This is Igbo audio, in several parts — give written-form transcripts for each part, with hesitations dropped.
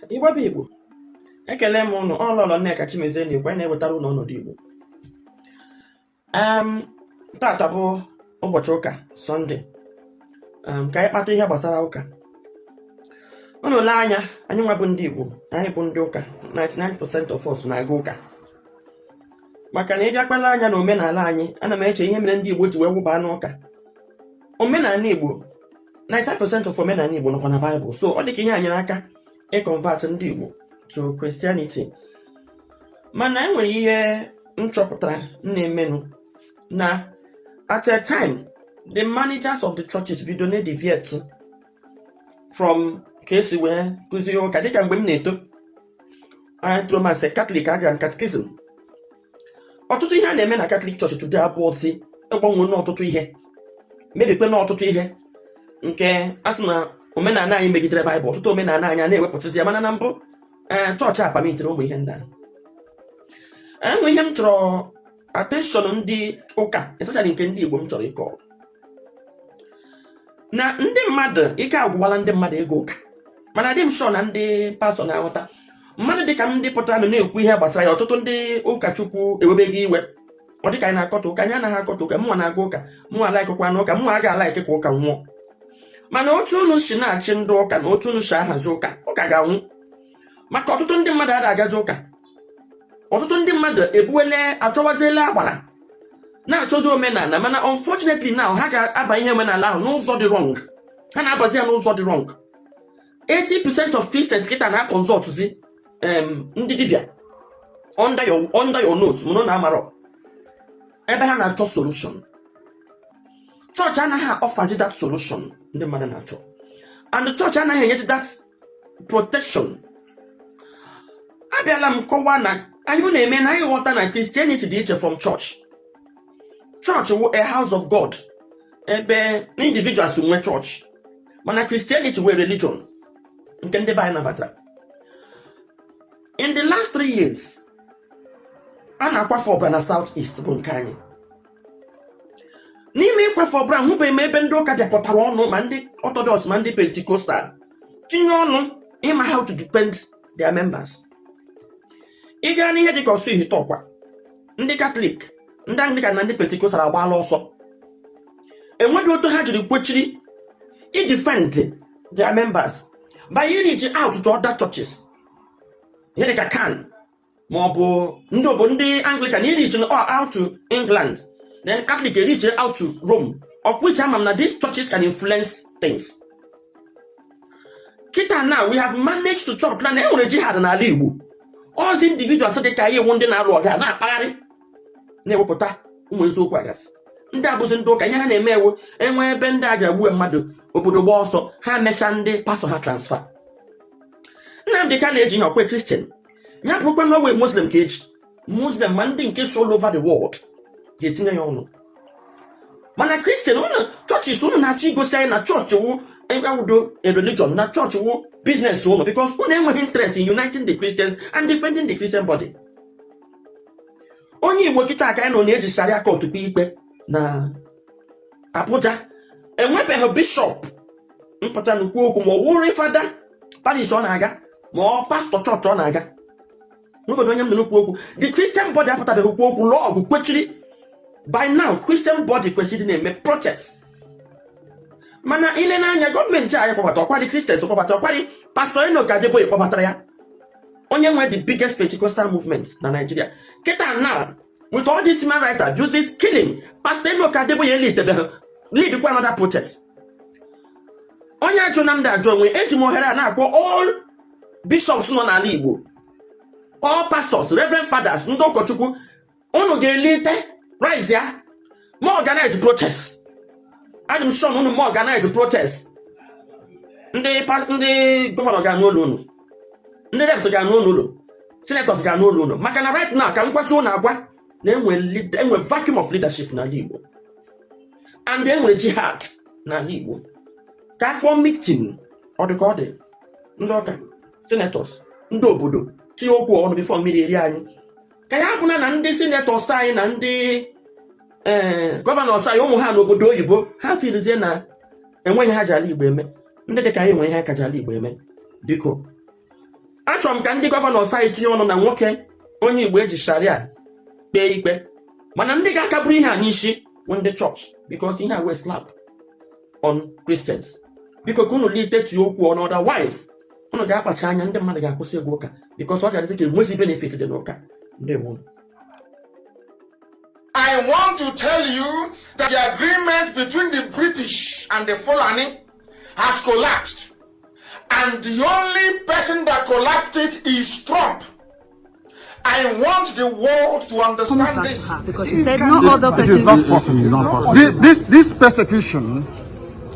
Igbo bụ Igbo, ekele m ụnụ. Ọlọlọ Nneka Chimezie na-ekwu. Anyị na-ewetara ụnụ ọnọdụ Igbo. Tata bụ ụbọchị ụka, Sọnde. Ka anyị kpata ihe gbasara ụka. Unu lee anya, anyị nwa bụ ndị Igbo, anyị bụ ndị ụka. 99% of us na-aga ụka, maka na ị bịakwala anya na omenala anyị, ana m eche ihe mere ndị Igbo ji wee wụba n'ụka. Omenala Igbo, 95% of omenala Igbo nọkwa na Baịbụl, so ọ dị ka ihe a nyere aka ịconvert ndị Igbo to Christianity. Mana e nwere ihe m chọpụtara na-emenụ na at a time, the managers of the churches bido na-deviate from ka esi wee kụzie ụka. Dịka mgbe m na-eto, anyị tụrụ masị Katọlik, agara m catechism. Ọtụtụ ihe a na-eme na Catholic Church today abụọzi ịgbanwe n'ọtụtụ ihe, mebikwe n'ọtụtụ ihe nke a sị na omenala anyị megidere Baịbụl. Ọtụtụ omenala anyị a na-ewepụtazi ya, mana na mbụ, ee, chọọchị a permitiri ụmụ ihe ndị a. Enwe ihe m chọrọ attention ndị ụka, especially nke ndị Igbo, m chọrọ ịkọ na ndị mmadụ. Ike agwụwala ndị mmadụ ịga ụka, mana adị m sure na ndị pastọ na-aghọta. Mmadụ dịka ndị pụtara nụ na-ekwu ihe gbasara ya, ọtụtụ ndị ụkọchukwu ewebeghị iwe. Ọ dịka anyị na-akọta ụka. Anyị anaghị akọta ụka. Mụnwa na-aga ụka, mụnwa alaikụkwa n'ụka, mụnwa aga alaiki ka ụka nwụọ. Mana otu unu si na-achị ndị ụka na otu unu si ahazi ụka, ụka ga-anwụ, maka ọtụtụ ndị mmadụ ada agazi ụka. Ọtụtụ ndị mmadụ ebuwele, achọwaziela agbara, na-achọzi omenala. Mana unfortunately now, ha ga-aba ihe omenala ahụ n'ụzọ dị wrong. Ha na-abazi ya n'ụzọ dị wrong. 80% of Christians kịta na-aconsultzi ndị dibịa under your nose, mụrụ na amarọ ebe ha na-achọ solution. Chọọchị anaghị offerzi that solution ndị mmadụ na-achọ, and chọọchị anaghị enyezi that protection. Abịala m kọwaa na anyị na-eme na anyị ghọta na Christianity dị iche from church. Church wụ a house of God ebe individuals nwe church, mana Christianity wee religion nke ndị be anyị nabatara. In the last 3 years, a na-akwafe ọbara na South East bụ nke anyị. N'ime ịkwafe ọbara, hụbeghị m ebe ndị ụka bịakọtara ọnụ, ma ndị Orthodox ma ndị Pentecostal, tinye ọnụ ịma how to defend their members. Ị gaa n'ihe dịka ọsụ ihite ọkwa, ndị Katọlik, ndị Anglican na ndị Pentecostal agbaala ọsọ. Enweghị otu ha jiri kwechiri idefend their members by reach out to other churches, ihe dịka CAN ma ọ bụ ndị obodo ndị Anglican reach out to England, then Catholic reach out to Rome, of which ama m na these churches can influence things. Kịta now, we have managed to chọpụta na e nwere jihad n'ala Igbo. Ozi individuals dị ka anyị iwu, ndị na-alụ ọgụ a na-akpagharị, na-ewepụta ụmụ eziokwu agasị. Ndị abụzi ndị ụka, ihe ha na-eme ewu enwe ebe ndị a ga-egbu mmadụ, obodo gba ọsọ, ha mechaa ndị pastọ ha transfer. Nnamdị Kanu eji ihe ọkwe Kristian ya bụrụkwa na ọwe Muslim ka eji Muslim, ma ndị nke so all over the world ga-etinye ya ọnụ. Mana Kristian ụnụ, churches ụnụ na-achọ igosi anyị na chọọchị wụ awudo a religion, na chọọchị wụ business ụnụ, because ụnụ enweghị interest in uniting the Christians and defending the Christian body. Onye Igbo kịta aka anyị nọ na-eji sharia court kpee ikpe na Abuja. Enwebeghị bishọp mpụta nnukwu okwu, ma ọ wụrụ fada parish ọ na-aga, ma ọ pastọ chọọchị ọ na-aga. N'obodo onye m nụrụ okwu, the Christian body apụtabeghị okwu okwu lụọ ọgụ kwechiri. By now, Christian body kwesịrị na-eme protest. Mana ile n'anya, gọọmenti anyị kpọbata ọkwadị Christians, kpọbata ọkwadị Pastọ Enoch Adeboye, kpọbatara ya, onye nwe the biggest Pentecostal movement na Nigeria kịta now. With all these human rights abuses, killing, Pastor Enoch Adeboye leadebeghị leadkwa another protest. Onye ajụ na ndị ajụ onwe, eji m ohere a na-akpọ all bishops nọ n'ala Igbo, all pastors, reverend fathers, ndị ụkọchukwu, unu ga-elite rise ya ma organize protest. Adị m sure na unu ma organize protest, ndị gọvanọ ga-anụ olu unu, ndị reps ga-anụ olu unu, senators ga-anụ olu unu, maka na right now, ka m kwatụ unu agwa na enwe vacuum of leadership n'ala Igbo and enwere jihad n'ala Igbo. Ka a kpọọ meeting, ọ dị ka ọ dị, ndị ọka, senators, ndị obodo, tinye okwu ọnụ before mmiri eri anyị. Ka ya bụna na ndị senators anyị na ndị governors anyị, ụmụ ha n'obodo oyibo, ha filizie na enweghị ha ji ala Igbo eme. Ndị dị ka anyị nwere ihe kaja ala Igbo eme. Biko, achọrọ m ka ndị governor anyị tinye ọnụ na nwoke onye Igbo eji sharia kpee ikpe, mana ndị ga-akaburu ihe a n'isi bụ ndị chọọchị, because ihe a wee slap on Christians. Biko, ka unu lite tie okwu ọnụ, otherwise unu ga-akpacha anya, ndị mmadụ ga-akwụsị ịga ụka, because ọ ga-adịzi ka enwezi benefit dị n'ụka. Ndị mụ. I want to tell you that the agreement between the British and the Fulani has collapsed. And the only person that collapsed it is Trump. I want the world to Comes understand back this. To her because she said no other It is person. not possible. It's not possible. This persecution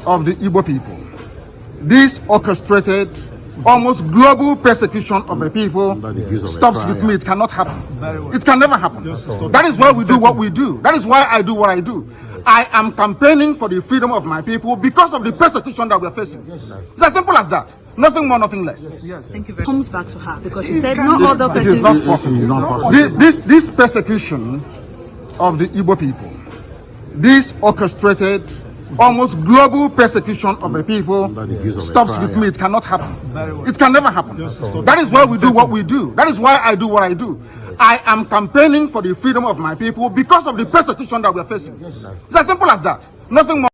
of the Igbo people, this orchestrated, almost global persecution of the people Under the guise of a stops with trial. Me. It cannot happen. It can never happen. That is why we do what we do. That is why I do what I do. I am campaigning for the freedom of my people because of the persecution that we are facing. It's as simple as that. Nothing more, nothing less. Thank you very Comes back to her because she said no other It is person. not possible. It's not possible. This persecution of the Igbo people, this orchestrated, almost global persecution of the people Under the guise of a stops with trial. Me. It cannot happen. It can never happen. That is why we do what we do. That is why I do what I do. I am campaigning for the freedom of my people because of the persecution that we are facing. It's as simple as that. Nothing more.